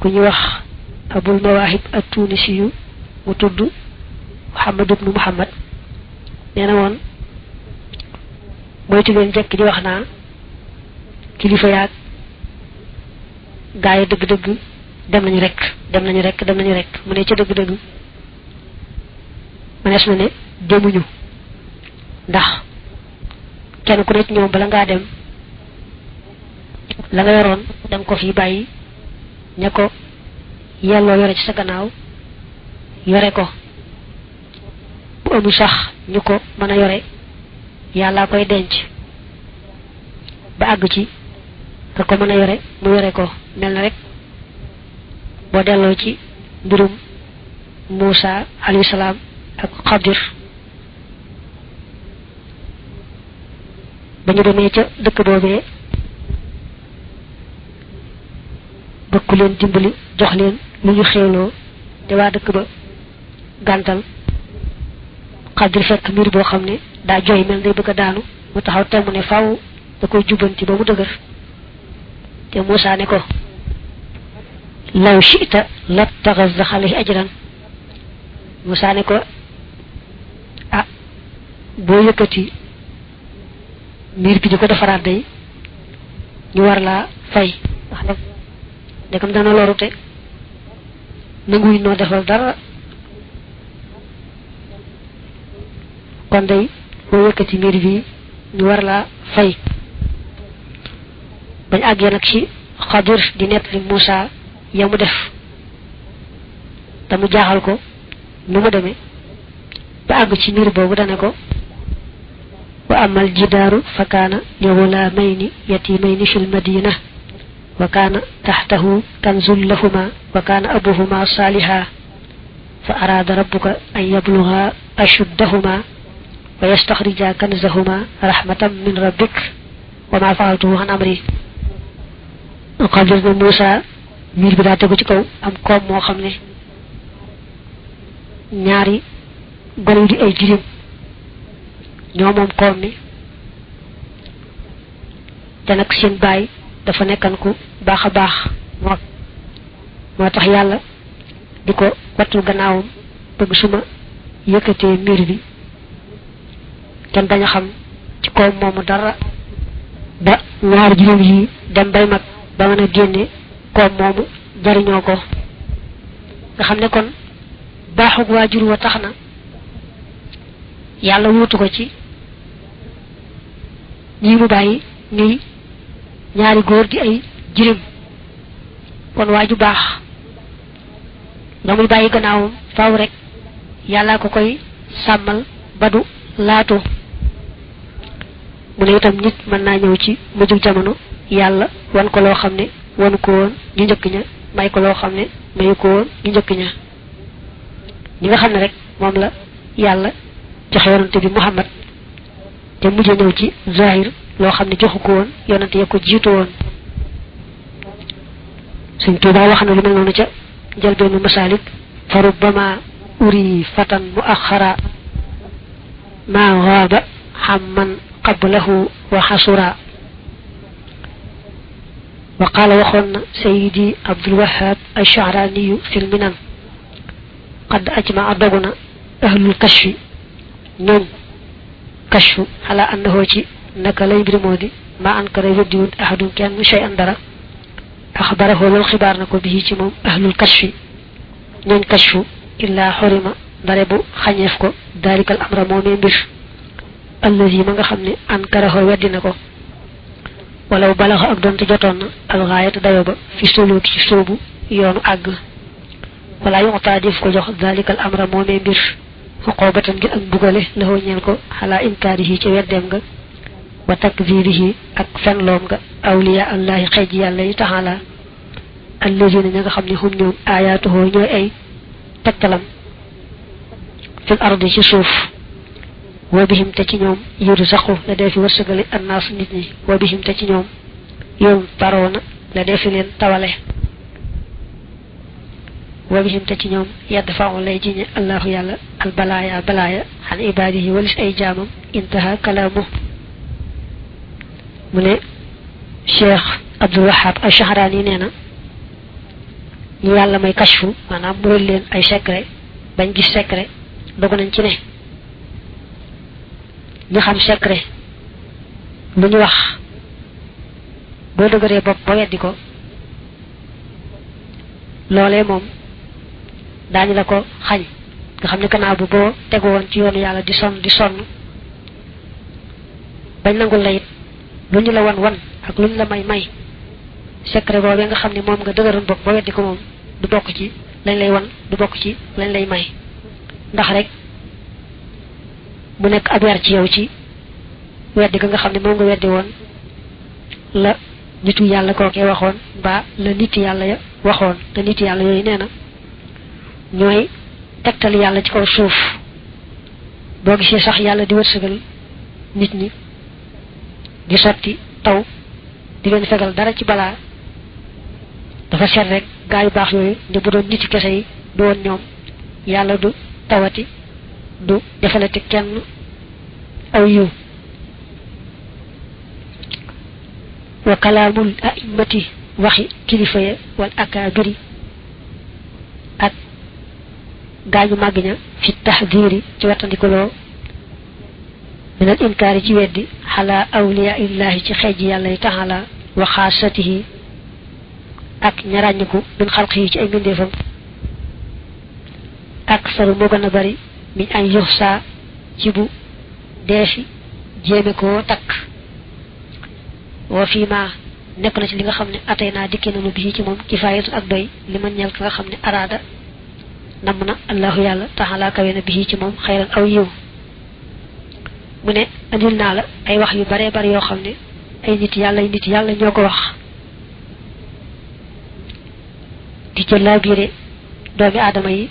ku ñu wax abul mawahib at-tunisi yu mu tudd muhammad ibn muhammad neena won moytu leen jekk di wax naa kilifa yaag gaay deug deug dem nañu rek mu ne ci deug deug manes na ne demuñu ndax kenn ku nekk ñoom bala nga dem la nga yoron dang ko fi bayyi ñako yello yore ci sa gannaaw yore ko bu amu sax ñuko mëna yore yalla koy denc ba ag ci ka ko mëna yore mu yore ko melna rek bo delo ci mbirum Musa alayhi salam ak Khadir bañu demé ca dëkk bobé bëkku leen dimbali jox leen lu ñu xélo té wa dëkk ba gantal Khadir fekk mbir bo xamné da joy mel day bëgg daanu mu taxaw tém né faaw da koy jubanti ba mu dëgër té Musa né ko law shi'ta la taghazza alayhi ajran Musa né ko ah bo yëkëti mir bi diko defaraat day ñu war la fay wax nak dekam dana lorute nanguy no defal dara kon day bo yëkëti mir bi ñu war la fay bañ agge nak ci Khadir di net li Musa yamu def tamu jaaxal ko nu mu demé ba ag ci mir bobu dana ko wa amal jidaru fakana yawlamaini yatimaini fil madinah wa kana tahtahu kanzul lahumā wa kana abuhuma salihā fa arada rabbuka an yablugha ashuddahuma wa yastakhrija kanzahuma rahmatan min rabbik wa ma fa'altuhu an amri Khadir na Musa mir bi da tegu ci kaw am ko mo xamne ñaari golu di ay jirim ñoo mom ko mi té nak seen bay dafa nekkan ku baaxa baax mo tax yalla diko wattu gannaawum bëgg suma yëkëté mir bi tan baña xam ci ko momu dara ba ñaar jirim yi dem bay mag ba mëna génné ko momu jariñoo ko nga xamne kon baaxug waajur wa taxna yalla wutu ko ci ñi mu bayyi ñuy ñaari goor di ay jirim kon waaju baax ndamuy bayyi gannaawum faaw rek yalla ko koy samal badu laatu mu ne itam nit mën na ñëw ci mujju jamono yalla wan ko lo xamne wan ko won ñu ñëk ña may ko lo xamne may ko won ñu ñëk ña ñi nga xamne rek mom la yalla joxe yonante bi Muhammad te mujjé ñëw ci zahir lo xamne joxu ko won yonante ya ko jitu won Sëñ Tuubaa wax na lu mel nonu ca jël benn masalik farubbama uri fatan muakhara ma ghaba hamman qablahu wa hasura وقال وخون سيدي عبد الوهاب الشعراني في المنن قد أجمع دوغنا أهل الكشف نون كشف على أنه جي نك لي برمودي ما أنكر يديون أحد كان شيئا درا أخبره والخبار نكو به جي موم أهل الكشف نون كشف إلا حرم دربو خنيفكو ذلك الأمر مومي بير الذي ما خمني أنكره ودينكو ولو بلغ ak donte joton al ghayat dayoba fi suluki ci sobu yoonu ag wala yuqta def ko jox zalikal amra momé mbir huqobatan gi ak bugale la ho ñen ko hala inkarihi ci weddem nga wa takdhirihi ak fenlom nga awliya allah xej yalla ta'ala alladheena nga xamni hum ñoom ayatuhu ñoy ay tektalam fil ardi ci suuf وبهم تي ñoom يرزقوا لا ديف ورسغل الناس نيت ني وبهم تي ñoom يوم بارونا لا ديف لين تاوالé وبهم تي ñoom يدفع لي جي الله يالا البلايا بلايا عن عباده ولس اي جامم انتهى كلامه من شيخ عبد الوهاب الشهراني نينا ñu yàlla may kashfu maanaam mu leen ay secret bañ gis secret dogu nañ ci ne ñu xam secret lu ñu wax boo dëgëree bopp ba weddi ko loolee moom daañu la ko xañ nga xam ne gannaaw bu boo tegu woon ci yoonu yàlla di sonn bañ nangul la it lu ñu la wan ak lu ñu la may secret boobee nga xam ne moom nga dëgëroon bopp ba weddi ko moom du bokk ci lañ lay wan du bokk ci lañ lay may ndax rek mu nekk ab yar ci yow ci weddi ga nga xam ne moom nga weddi woon la nitu yàlla kookee waxoon mbaa la nit yàlla ya waxoon te nit yàlla yooyu nee na ñooy tegtal yàlla ci kaw suuf boo gisee sax yàlla di wërsëgal nit ñi di sotti taw di leen fegal dara ci balaa dafa seet rek gaa yu baax yooyu ne bu doon niti kese yi du woon ñoom yàlla du tawati du defalati kenn aw yiw wa kalaamul a'immati waxi kilifa ya wal akaabiri ak gaañu màgg ña fi taxdiiri ci wattandikuloo minal inkaari ci weddi xalaa awliyaa illaahi ci xeej yàlla yi taxala wa xaasatihi ak ñaràññiku min xalq yi ci ay mbindeefam ak saru moo gën a bari min ay yuxsaa ci bu deefi jéeme koo takk wa fii ma nekk na ci li nga xam ne atay naa dikkee nanu bii ci moom kifaayatu ak doy li ma ñeel ka nga xam ne araada namm na allahu yàlla taxalaa kawe na bii ci moom xayran aw yiw mu ne andil naa la ay wax yu bare bari yoo xam ne ay nit yàlla ñoo ko wax di ca laabiire doomi aadama yi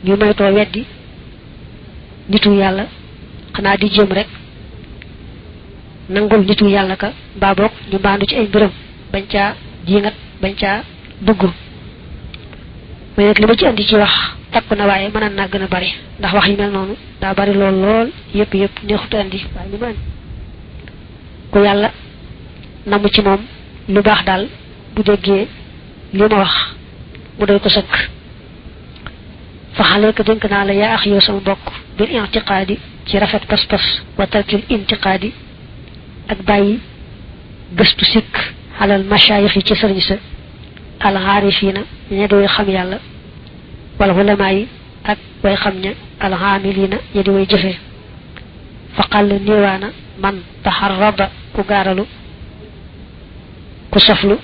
ñu moytoo weddi nitu yàlla xanaa di jéem rek nangul nitu yàlla ka mbaa boog ñu mbaandu ci ay mbiram bañ caa jiingat bañ caa dugg mais nag li ma ci andi ci wax takku na waaye mën naa gën a bari ndax wax yi mel noonu daa bari lool yëpp neexut andi waaye li ma andi ku yàlla namu ci moom lu baax daal bu déggee li ma wax mu doy ko sëkk fa xale ko dénk naa la yaa ax yow sama mbokk bil intiqaadi ci rafet pas-pas wa tarkil intiqaadi ak bàyyi gëstu sikk xalal masaayix yi ci sëriñ sa alxaarifiina ña doy xam yàlla wala ulamaa yi ak way xam ña alxaamiliina ña di way jëfe fa xàll néewaana man taxarraba ku gaaralu ku soflu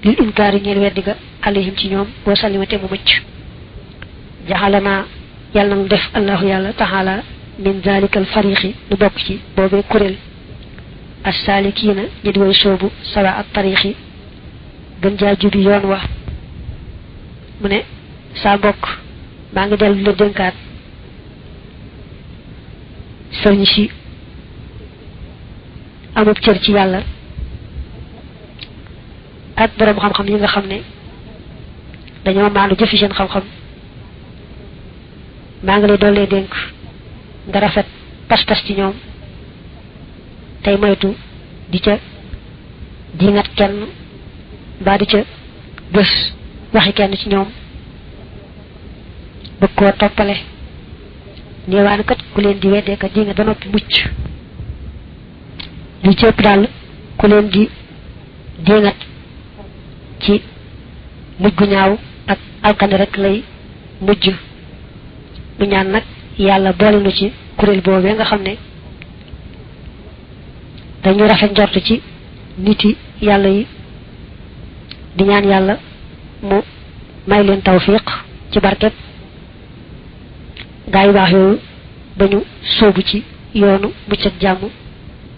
lil inkaari ñeel weddi ga alayhim ci ñoom boo salimate mu mucc jaxalanaa yàlla na mu def allahu yàlla taxala min zalikal fariqi nu bokk ci boobee kuréel as-saalikiina ñi di way soobu sawa ak tariixi gën jaa jubi yoon wa mu ne saa mbokk maa ngi dellu la dénkaat sëriñ si amub cër ci yàlla ak borom xam-xam yi nga xam ne dañoo maandu jëfi seen xam-xam maa ngi lay dollee dénk nga rafet pas-pas ci ñoom tey moytu di ca diingat kenn mbaa di ca gës waxi kenn ci ñoom bëgg koo toppale néewaana kat ku leen di weddee kat diingat ba noppi mucc li ci ëpp daal ku leen di diingat ci mujj gu ñaaw ak alkane rek lay mujj mu ñaan nag yàlla boole nu ci kuréel boobee nga xam ne dañu rafet njort ci niti yàlla yi di ñaan yàlla mu may leen tawfiq ci barket gaa yu baax yooyu ba ñu sóobu ci yoonu mucc ak jàmm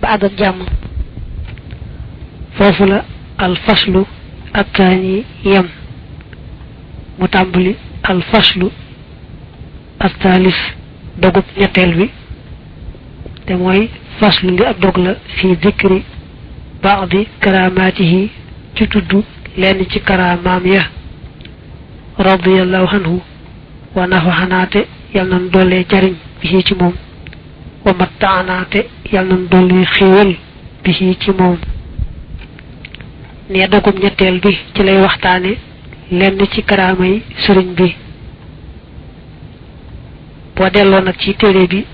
ba àgg ak jàmm foofu la alfaslu attaani yem mu tàmbali alfaslu attaalif dogub ñetteel bi te mooy faslu li ab dog la fi dikri baadi karaamaatihi ci tudd lenn ci karaamaam ya radiyallahu anhu wa nafaxanaate yal nan doole jariñ bi ci moom wa mattaanaate yal nan doole xéewal bi ci moom ne dogub ñetteel bi ci lay waxtaane lenn ci karaamay sëriñ bi boo delloo nag ci téere bi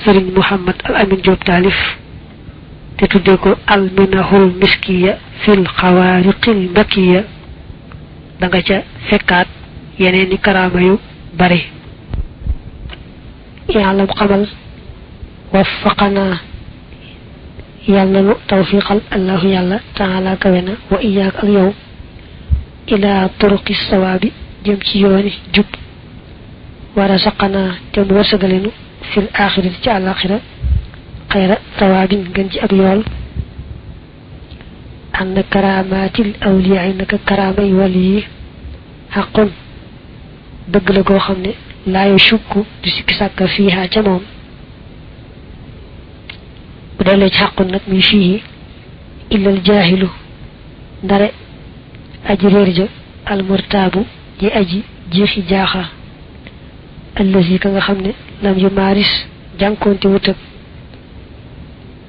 sëriñ Muhammad al Amin Diop taalif te tudde ko al minahul miskiya fil xawaariqil mbakiya da nga ca fekkaat yeneen i karaama yu bari yàlla xamal waffaqanaa yàlla nu tawfiqal allahu yàlla taala kawe na wa iyaak ak yow ila turuqi sawaabi jëm ci yooni jub war a saqanaa te mu wërsëgalenu fil axirati ci àlaxira xayra tawaabin gën ci ab yool ann karamaatil awliyaa yi naka karaamay wali yi xaqun dëgg la goo xam ne laayo sukku du sikki sàkka fiiha ca moom bu dellee ci xaqun nag muy fii illal jaahilu ndare aji réer ja almurtaabu ji aji jiixi jaaxa allazi ka nga xam ne lam yu maaris jànkoonte wutëg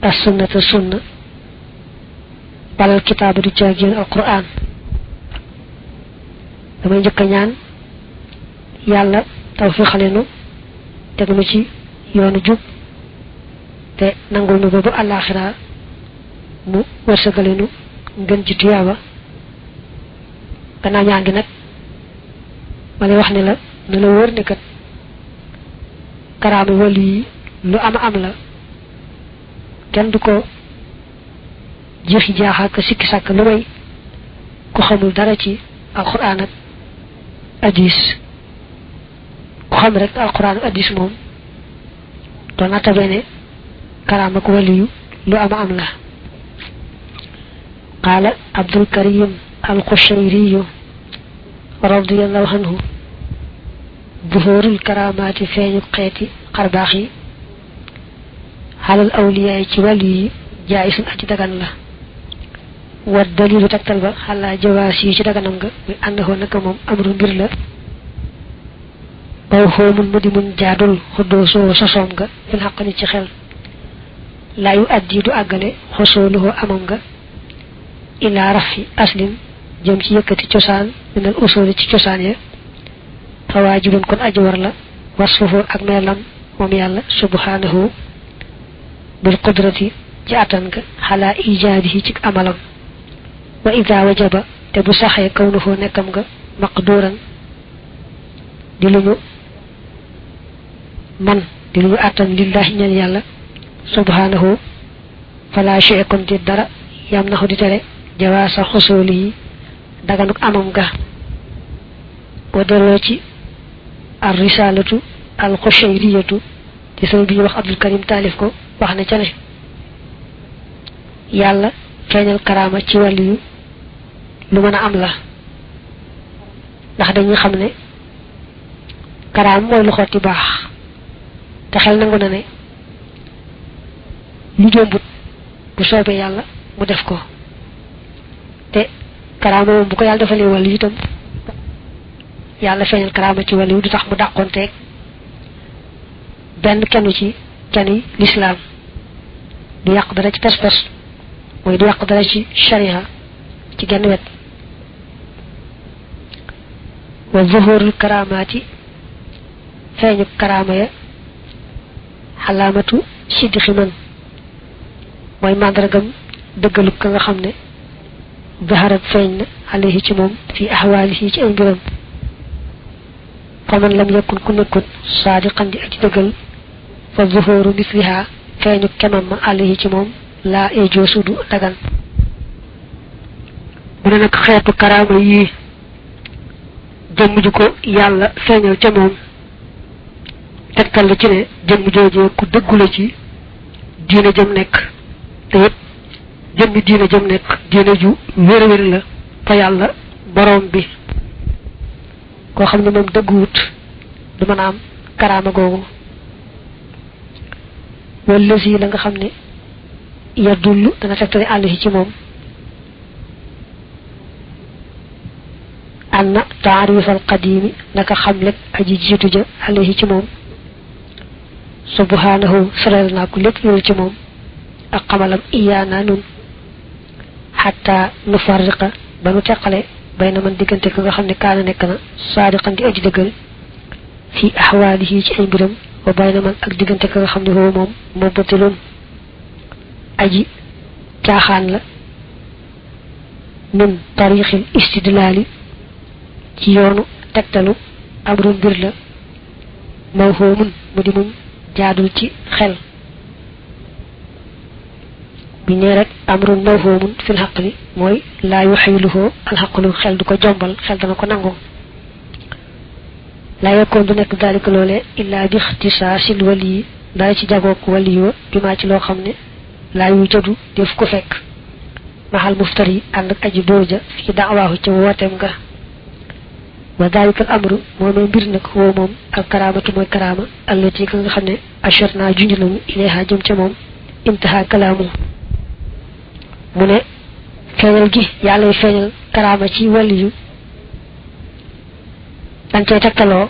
as sunnata sunna balal kitaaba du caagéen alquran damay njëkk a ñaan yàlla tawfiixalenu teg nu ci yoonu jub te nangul nu ba àllaaxira mu wërsëgalenu ngën ci tuyaaba gannaaw ñaa ngi nag ma lay wax ne la ne la wóor ne kat karaama wali yi lu am la kenn du ko jeexi jaaxaaka sikki sàkk lu may ku xamul dara ci alquran ak hadis ku xam rek alquran ak hadis moom doon na tabee ne karaama ak wali yu lu am la qaala Abdul Karim al-Qushayri radiyallahu anhu buhurul karamaati feeñu xeeti xarbaax yi xalal awliyaa ci wàllu yi jaayisun aji dagan la wa dalilu tegtal ba xalaa jawaas yi ci daganam nga muy ànd hoo naka moom amru mbir la baw xoomun mu di muñ jaadul xuddoo soo sosoom nga fil xaq ni ci xel laa yu addi du àggale xosooluhoo amam nga ilaa rafi aslin jëm ci yëkkati cosaan minal usuli ci cosaan ya fawaajibun kon aji war la wasfuhu ak melam moom yàlla subhanahu bil qudrati ci attan nga xalaa ijaadihi ci amalam wa ida wajaba te bu saxee kawnuhu nekkam nga maqduran di lu ñu man di lu ñu attan lillahi ñeel yàlla subhanahu fala shay kon di dara yam naxu di tere jawaasa xusuli yi daganuk amam nga boo delloo ci ar risalatu al qushayriyatu ci sëñ bi ñu wax Abdul Karim taalif ko wax ne ca ne yàlla feeñal karaama ci wàllu yu lu mën a am la ndax dañuy xam ne karaam mooy lu xotti baax te xel nangu na ne lu jombut bu soobee yàlla mu def ko te karaama moom bu ko yàlla defalee wàllu itam yàlla feeñal karaama ci wàllu du tax mu dàqonteeg benn kenn ci cani lislaam du yàq dara ci pes-pes mooy du yàq dara ci sharia ci genn wet wa zuhurul karamaati feeñu karaama ya xalaamatu siddiqi man mooy màndargam dëggalu ka nga xam ne zaharat feeñ na alayhi ci moom fi ahwaalihi ci ay mbiram faman lam yakun ku nekkut saadiqan di aji dëggal fa zuhuru misliha feeñu kemam ma alayhi ci moom laa ejoosu du dagan mu ne nag xeetu karaama yii jëmm ji ko yàlla feeñal ca moom tegtal la ci ne jëmm joojee ku dëggu la ci diine jëm nekk te it jëmmi diine jëm nekk diine ju wér-wér la fa yàlla boroom bi koo xam ne moom dëgguwut du mën a am karaama googu wala si la nga xam ne yadullu dana tegtale àll ci moom anna taarifal qadimi naka xamlek aji jiitu ja alayhi ci moom subhanahu sorel naa ko lépp loolu ci moom ak xamalam iyaana nun xatta nu farriqa ba nu teqale bayna man diggante ko nga xam ne kaana nekk na saadiqan di aji dëggal fi ahwaalihi ci ay mbiram wa bayna man ak diggante ko nga xam ne foofu moom mubtilun aji caaxaan la min tariixil istidlaali ci yoonu tegtalu amrun mbir la mawhumun mu di muñ jaadul ci xel bi ne rek amrun mawhumun fil xaqli mooy laa yuxiluhu alxaqlu xel du ko jombal xel dana ko nangu laa yekkoon du nekk daalika loole illaa bi ixtisaasil wali dara ci jagook wali wa bi maa ci loo xam ne laa yu jadu def ko fekk maxal muftari ànd ak aji booja fi daawaahu ca wooteem nga wa daalika al amru moomee mbir nag woo moom al karaamatu mooy karaama allati ka nga xam ne ashar naa junj nañu ilayha jëm ca moom intaha kalaamu mu ne feeñal gi yàllay feeñal karaama ci waliyu dañ cay tegtaloo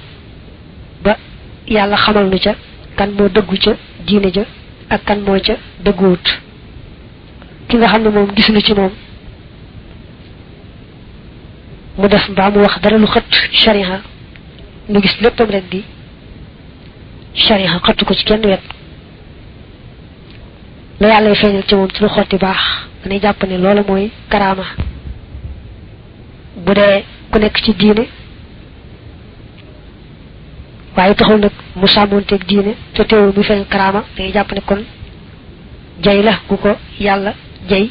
ba yàlla xamal nu ca kan moo dëggu ca diine ja ak kan moo ca dëgguwut ki nga xam ne moom gis na ci moom mu def mbaa mu wax dara lu xët shariha nu gis léppam rek di shariha xëttu ko ci kenn wet la yàlla feeñal ci moom ci lu xotti baax dañuy jàpp ne loola mooy karaama bu dee ku nekk ci diine waaye taxul nag mu sàmmoonteeg diine te teewul muy feeñ karaama dañuy jàpp ne kon jay la ku ko yàlla jay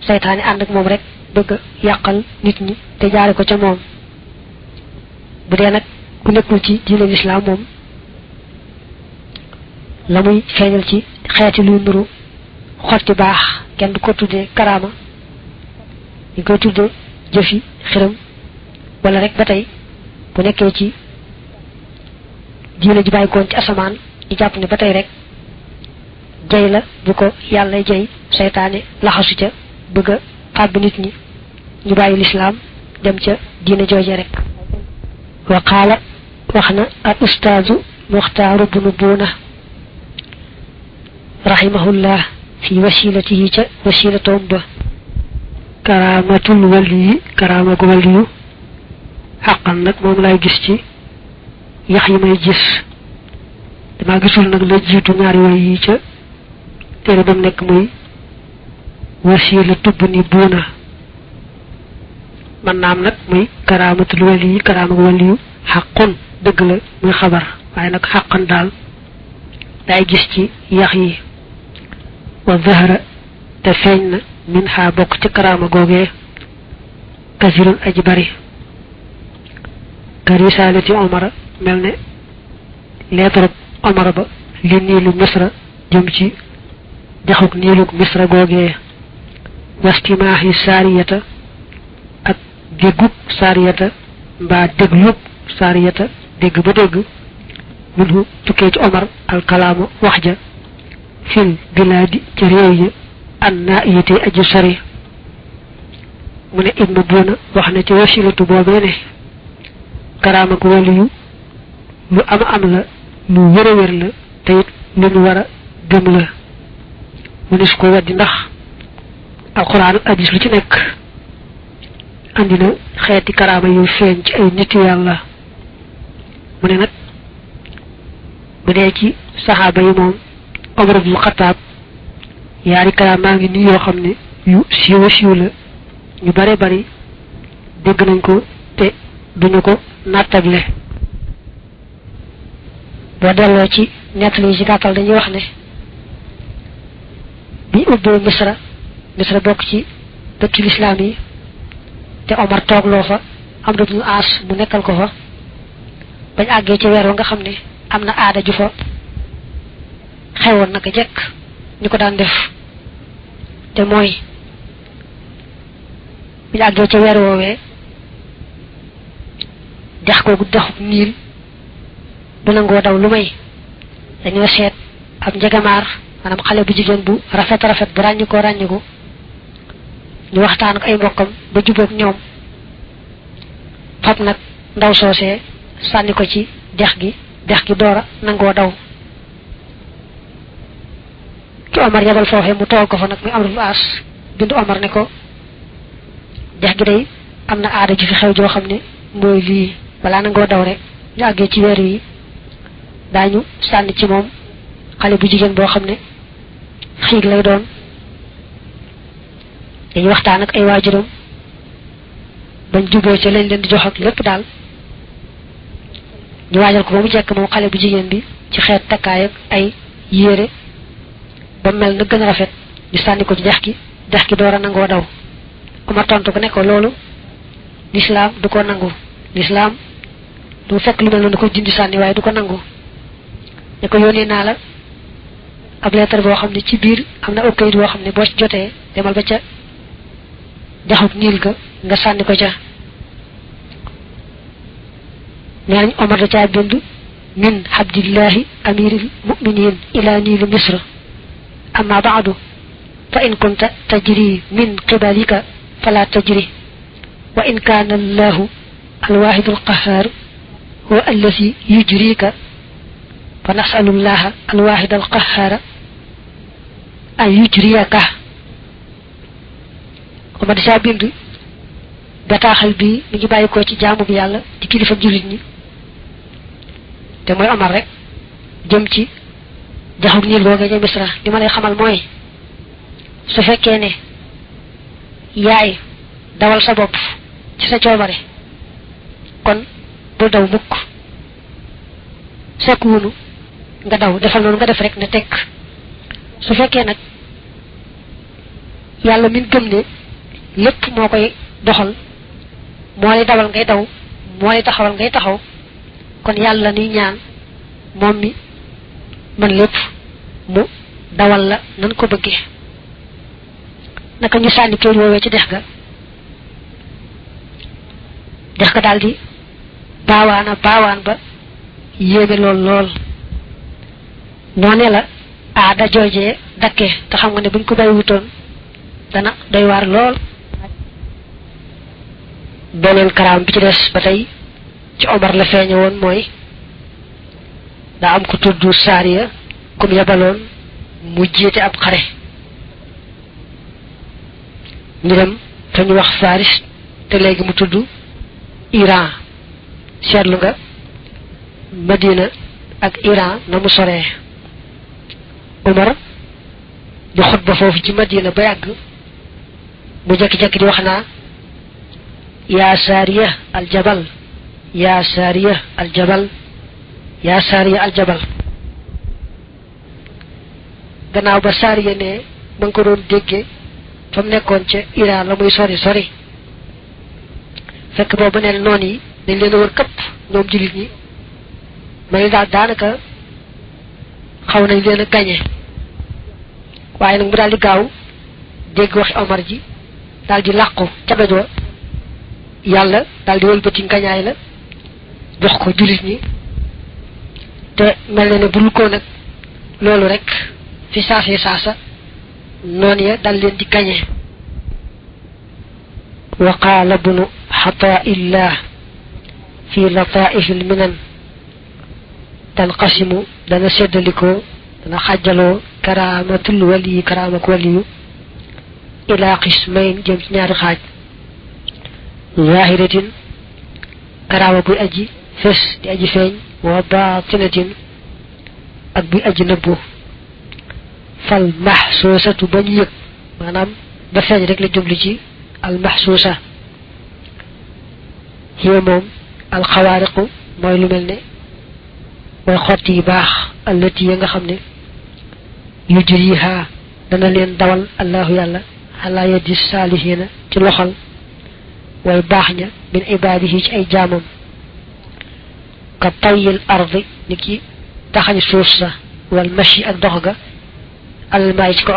saytaane ànd ak moom rek bëgg yàqal nit ñi te jaare ko ca moom bu dee nag ku nekkul ci diine lislaam moom la muy feeñal ci xeeti luy nuru xotti baax kenn du ko tuddee karaama ñu koy tuddee jëfi xiram wala rek ba tey bu nekkee ci diine ji bàyyikoon ci asamaan ñu jàpp ne ba tey rek jay la bu ko yàlla jay seytaane laxasu ca bëgg a fàbb nit ñi ñu bàyyi lislaam dem ca diine jooje rek wa qaala wax na al ustaazu muxtaaru bunu buuna rahimahullah fi wasilatihi ca wasilatoom ba karaamatul waliyi karaama gu waliyu xaqan nag moom lay gis ci yax yi may gis dama gisul nag la jiitu ñaari way yi ca téere ba mu nekk muy wasila tubb ni buuna man naam nag muy karaamatul waliyi karaama gu waliyu xaqun dëgg la muy xabar waaye nag xaqan daal day gis ci yax yi wa zahara te feeñ na min xaa bokk ci karaama googee kasirun aji bari ka risalati omara mel ne leetarub omara ba li niilu misra jëm ci dexuk niilug misra googee wastimaaxi saariyata ak déggub saariyata mbaa déglub saariyata dégg ba dégg minhu tukkee ci omar alkalaamu wax ja fil bilaadi ca réew yi an naa iyatee aju sori mu ne ibnu buuna wax na ci wasilatu boobee ne karaama gu waliyu lu ama am la lu wér a wér la te it lu ñu war a gëm la mu ne su ko weddi ndax alxuraan ak hadiis lu ci nekk andi na xeeti karaama yu feeñ ci ay nit yàlla mu ne nag bu dee ci saxaaba yi moom Omar ibn Xattaab yaari karaamaa ngi nii yoo xam ne yu siiwa siiw la ñu bare bari dégg nañ ko te duñu ko nattable boo delloo ci nettali yi ci gàttal dañuy wax ne biñ ubbee Misra bokk ci dëkki lislaam yi te Omar toogloo fa Amr ibn As mu nekkal ko fa bañ àggee ci weer wa nga xam ne am na aada ju fa xewoon naka jekk ñu ko daan def te mooy biñ àggee ca weer woowee dex googu dexub niil du nangoo daw lu may dañoo seet ab njegamaar maanaam xale bu jigéen bu rafet bu ràññiku ñu waxtaan ak ay mbokkam ba jubóog ñoom fab nag ndaw soosee sànni ko ci dex gi doora nangoo daw ki Omar yabal foofee mu toog ko fa nag muy Amr ibn As bindu Omar ne ko dex gi day am na aada ji fi xew joo xam ne mooy lii balaa nangoo daw rek ñu àggee ci weer yi daañu sànni ci moom xale bu jigéen boo xam ne xiig lay doon dañuy waxtaan ak ay waajuram bañ juboo ci lañ leen di jox ak lépp daal ñu waajal ko ba mu jekk moom xale bu jigéen bi ci xeet takkaay ak ay yére ba mel na gën a rafet ñu sànni ko ci dex gi door a nangoo daw Omar tontu ko ne ko loolu lislaam du ko nangu lislaam du fekk lu mel noonu ko dindi sànni waaye du ko nangu ne ko yónnee naa la ab lettre boo xam ne ci biir am na kayit boo xam ne boo ci jotee demal ba ca dexuk niil ga nga sànni ko ca nee nañ Omar da caa bind min abdillahi amiril muminin ila niili misr amma baadu fa in kunta tajri min qibalika fala tajri wa in kaana allahu alwahidu alqahar huwa allazi yujrika fa nasalu llaha alwahida alqahara an yujriyaka Omar da caa bind bataaxal bi mi ngi bàyyi ko ci jaamu bi yàlla di kilifa jullit ñi te mooy Omar rek jëm ci jaxug niil boo ca Misra li ma lay xamal mooy su fekkee ne yaay dawal sa bopp ci sa coobare kon bul daw mukk sakkuwunu nga daw defal noonu nga def rek ne tekk su fekkee nag yàlla min gëm ne lépp moo koy doxal moo lay dawal ngay daw moo lay taxawal ngay taxaw kon yàlla nuy ñaan moom mi man lépp mu dawal la nan ko bëggee naka ñu sànni kayit woowee ci dex ga daldi baawaan ba yéeme lool noonee la aada joojee dakke te xam nga ne buñ ko bàyyi wutoon dana doy waar lool beneen karaam bi ci des ba tey ci Omar la feeñe woon mooy daa am ko tudd Saariya kum yabaloon mu jiite ab xare ñu dem fa ñu wax Faris te léegi mu tudd Iran seetlu nga Madina ak Iran na mu soree Omar di xutba foofu ci Madina ba yàgg mu jekki-jekki di wax naa yaa Saariya aljabal yaa Saariya aljabal yaa Saariya aljabal gannaaw ba Saariya ne ma ngi ko doon déggee fa mu nekkoon ca Iran la muy sori fekk boobu ne noon yi dañ leen a wër këpp ñoom jullit ñi mel ni daal daanaka xaw nañ leen a gañe waaye nag mu daal di gaaw dégg waxi Omar ji daal di làqu ca doj wa yàlla daal di wëlbati ngañaay la jox ko jullit ñi te mel na ne bul ko nag loolu rek fi saasa noon ya dal leen di gañe wa qaala bnu xataillah fi lataaifi lminan tanqasimu dana séddalikoo dana xàjjaloo karamatul waliyi karamak waliyu ila qismayn jëm ci ñaari xaaj zahiratin karama buy aji fes di aji feeñ wa batinatin ak buy aji nëbbu fal mahsusatu ba ñu yëg maanaam ba feeñ rek la jublu ci al mahsusa hiya moom al xawaariqu mooy lu mel ne mooy xotti yu baax allati ya nga xam ne yujriha dana leen dawal allahu yàlla ala yadi saalihiina ci loxal way baax ña min ibaadihi ci ay jaamam ka tayyil ardi ni ki taxañ suuf sa wal mashi ak dox ga alal maay ci ko